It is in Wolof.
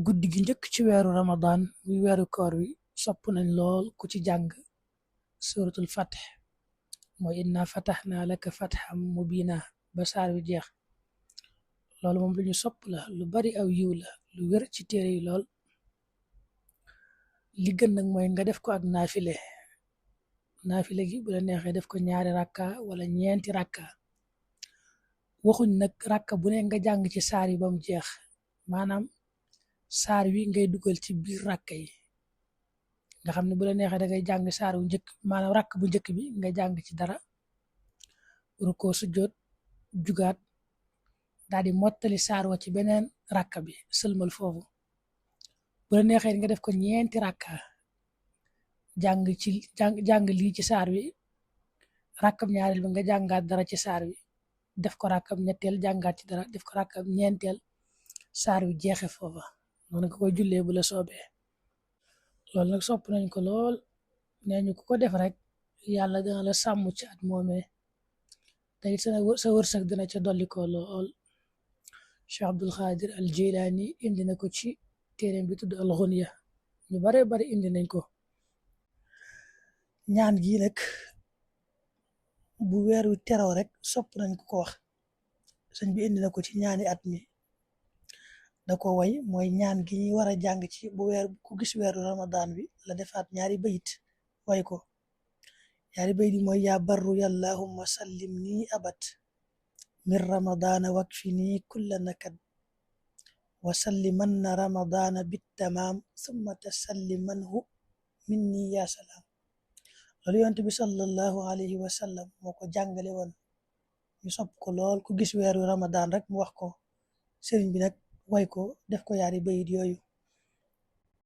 guddi gi njëkk ci weeru ramadan muy weeru koor wi sopp nañ lool ku ci jàng suratul fatih mooy inna fatahna laka fathan mubina ba saar wi jeex. loolu moom lu ñu sopp la, lu bari aw yiw la, lu wér ci téere yi lool. li gën nag mooy nga def ko ak naafile gi bu la neexee def ko 2 rakka wala 4 rakka. waxuñ nag rakka bu ne nga jàng ci saar yi ba mu jeex, maanaam saar wi ngay dugal ci biir rakka yi nga xam ne bu la neexee da ngay jàng saar wu njëkk, maanaam rakk bu njëkk bi nga jàng ci dara rukkoo sujjóot jugaat daal di mottali saar wa ci beneen rakka bi sëlmal foofu. bu la neexee nga def ko 4 rakka jàng lii ci saar wi, rakkam ñaareel bi nga jàngaat dara ci saar wi, def ko rakkam ñetteel jàngaat ci dara, def ko rakkam ñeenteel, saar wi jeexe foofa. noonu nga koy jullee bu la soobee. loolu nag sopp nañ ko lool, nee ñu ku ko def rek yàlla dina la sàmm ci at moomee te it sa wërsëg dina ca dolli ko lool. Cheikh Abdul Xaadir al Jilaani indi na ko ci téereem bi tudd al Ghunya, ñu bare bari indi nañ ko. ñaan gi nag bu weer wi teroo rek sopp nañ ko ko wax. sëñ bi indi na ko ci ñaani at mi da ko way, mooy ñaan gi ñuy war a jàng ci ku gis weeru ramadan bi la defaat ñaari bayit way ko. ñaari bayit yi mooy yaa barru yallahumma sallim nii abat min ramadana wakfi nii kulla nakad wa sallimanna ramadana bittamaam summa tasallimanhu minni ya salaam. loolu yonent bi sallallahu alayhi wa sallam moo ko jàngale woon, ñu sopp ko lool ku gis weeru ramadan rek mu wax ko. sëriñ bi nag way ko def ko yaari bayit yooyu.